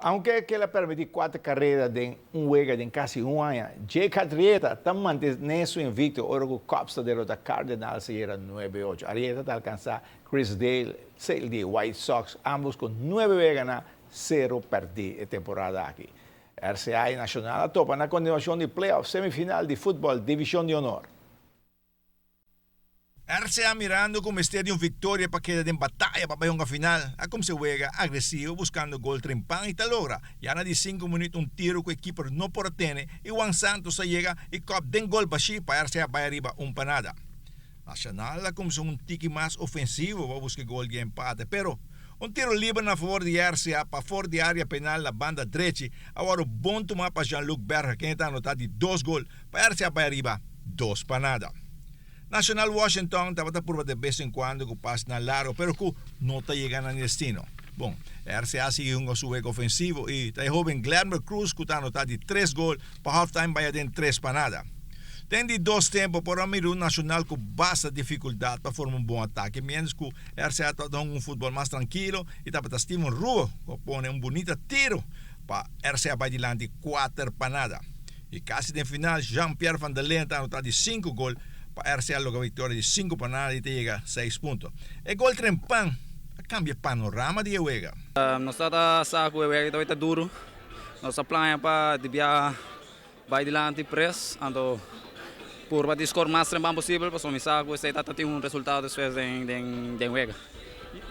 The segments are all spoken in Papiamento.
Aunke cu el a permiti cuater careda den un wega den casi un aña, Jake Arrieta ta mantene su invicto ora cu Cubs ta derota Cardinals ayera 9-8. Arrieta ta alcansa Chris Dale, Sale di White Sox, ambos cu nuebe wega na cero perdi e temporada aki. RCA y Nacional a topa na continuacion di playoff semifinal di futbol Division di Honor. RCA mirando cu mester di un victoria pa keda den bataya pa bay hunga final, a cuminsa wega agresivo buscando gol trempan y ta logra. Ya na di cinco minuut un tiro cu e keeper no por a tene y Juan Santos a yega y cop den gol bashi pa RCA bay ariba un pa nada. Nacional a cuminsa un tiki mas ofensivo pa busca e gol di empate pero un tiro liber na favor di RCA pafor di area penal na banda drechi a worde bon tuma pa Jean-Luc Berger kende ta anota di dos gol pa RCA bay ariba 2-0. Nacional Washington tabata purba de bes en cuando cu pasnan largo pero cu no ta yega na destino. Bon, RCA sigui hunga su wega ofensivo y ta e hoben Glenmer Cruz cu ta anota di tres gol pa halftime bay aden 3-0. Den di dos tempo por a mira un Nacional cu basta dificultad pa forma un bon atake mientras cu RCA tabata hunga un futbol mas trankilo y tabata Steven Ruo cu a pone un bunita tiro pa RCA bay dilanti 4-0. Y casi den final Jean Pierre van der Leen ta anota di 5 gol pa RCA logra victoria di 5-0 y ta yega 6 punto. E gol trempan a cambia panorama di e wega. Nos ta sa cu e wega ta duro. Nos a plania pa di bia bay dilanti press, anto purba di score mas trempan posibel, pasobra mi sa cu esey ta tin un resultado despues den wega.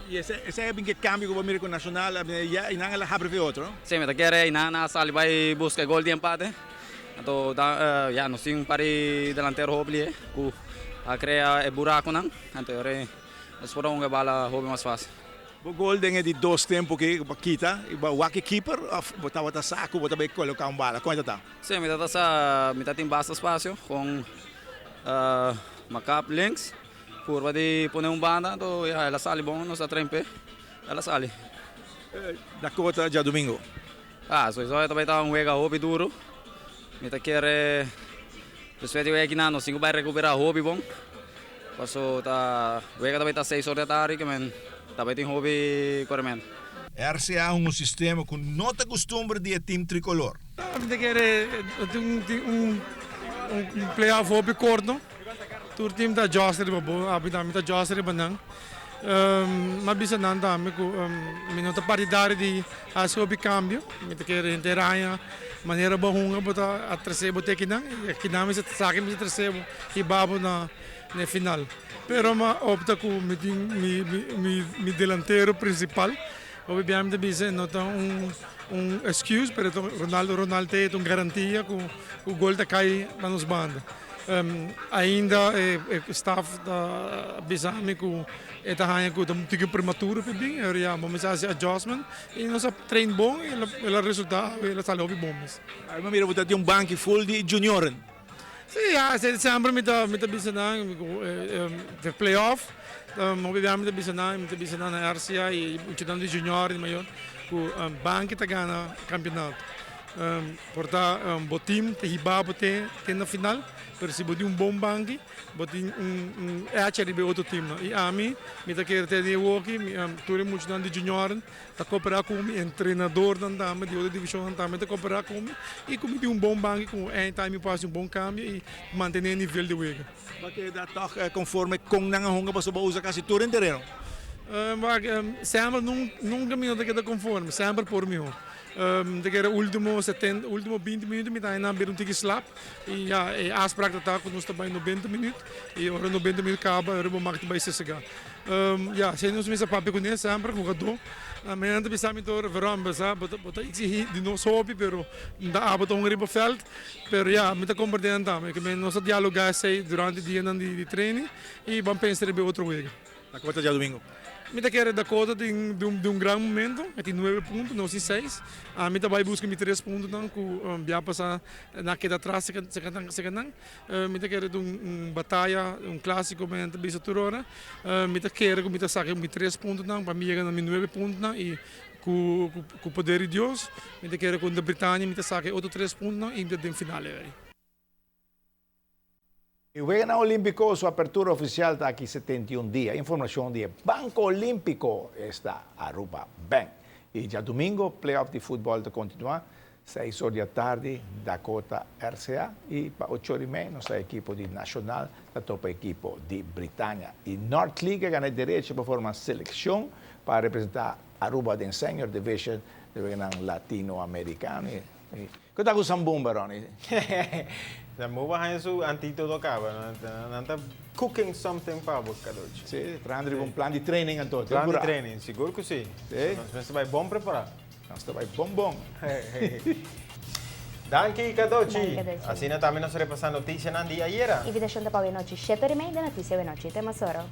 Y esey a bin ke cambio cu bo mira cu Nacional ya y nan a habri fe otro, no? Si, mi ta kere y nan a sali bay busca e gol di empate. Anto ya nos tin un par di delantero hopi lihe cu a crea e buraconan, anto e nos por a hunga e bala hopi mas facil. Bo gol den e di dos tempo ki bo kita y bo a wak e keeper of bo tabata sa cu bo ta bay coloca un bala? Con e ta ta? Si, mi ta sa, mi ta tin basta spacio con Macap links. Purba di pone un banda, anto ya el a sali bon, nos a trempe, el a sali. Dakota djadumingo. Ah, soiso e ta bai ta un wega hopi duro. Mi ta kere despues di wega kinan nos tin ku bai rekupera hopi bon. Paso ta wega ta bai ta seis or di atardi ke men ta bai tin hopi korementu. RCA un sistema ku no ta kustumber di e tim trikolor. Mi ta kere tin un playoff hopi korto. Tur team ta adjust riba bo, abi tambe ta adjust riba nan. Mi a bisa nan tambe ku mi no ta partidario di hasi hopi kambio. Mi ta kere henter aña manera bo hunga bo ta a trese bo te akinan i akinan mi sa ki mi ta trese bo hiba bo na e final. Pero mi a opta ku mi tin mi delantero principal. Hopi bia mi ta bisa e no ta un excuse pero Ronaldo Ronald ta un garantia ku gol ta kai na nos banda. Ainda e staff ta bisa mi ku e ta haña ku ta un tiki prematuro pa e bin, pero ya bo mester hasi adjustment i nos a train bon i el a resulta el a sali hopi bon mes. Awe mi a mira bo ta tin un banki ful di junioren. Si, ya semper mi ta mi ta bisa nan ku e playoff hopi bia mi ta bisa nan mi ta bisa nan na RCA i muchanan di junior i di mayor ku banki ta gana kampionato. Por ta bo team ta hiba bo te te na final, pero si bo tin un bon banki, bo tin un edge riba e otro teamnan. I ami, mi ta kere te den e woki, tur e muchanan di junioren ta koperá ku mi, entrenadornan tambe di otro divishonnan tambe ta koperá ku mi, i ku mi tin un bon banki ku anytime mi por hasi un bon kambio i mantené e nivel di wega. Bo a keda tòg konforme kon nan a hunga pasobra bo a usa kasi tur den tereno? Wak, semper nunka mi no ta keda konforme, semper por mihó. Mi ta kere ultimo setenta, ultimo binti minuut mi ta haña nan bira un tiki slap y ya e afspraak ta ta ku nos ta bai nobenta minuut y ora nobenta minuut kaba ora bo mak ta bai sesega. Ya esei nos mester papia kuné semper hugadó. Mañana ta bisa mi tur Veron bo sa bo ta exigí di nos hopi pero no ta abo ta hunga riba vèlt pero ya mi ta komprendé nan tambe ke nos ta dialogá esei durante dianan di training y ban pensa riba e otro wega. Dakota djadumingo. Mi ta kere Dakota tin di un gran momento, e tin nuebe punto, nos tin seis. Ami ta bai buska mi tres puntonan ku bia pasa nan a keda atras seka nan. Mi ta kere ta un bataya, un klasiko mi ta bisa tur ora. Mi ta kere ku mi ta saka mi tres puntonan pa mi yega na mi nuebe puntonan i ku poder di Dios mi ta kere kontra Britania mi ta saka e otro tres puntonan i mi ta den final ei. E Weganan Olimpico su apertura oficial ta aki 71 dia. Informacion di e Banco Olimpico esta Aruba Bank. Y diadomingo, playoff di futbol ta continua, 6 or di atardi, Dakota RCA y pa 8 or y mei, nos ekipo di Nacional ta topa ekipo di Britannia. Y North League a gana derecho pa forma seleccion pa representa Aruba den Senior Division di Latinoamericano. Con ta cu Sambumba, Ronnie? Sambumba hay su antídoto caba. Nan ta cooking something pa bo, Cadochi. Si, trahando un plan di training anto. Plan di training, sigur cu si. Si. Nos ta bay bon prepara. Nos ta bay bon bon. Danki, Cadochi. Asina tambe nos a repasa noticia di ayera. Invitacion pa anochi 7 y mei di Noticia Nochi. Te mas ora.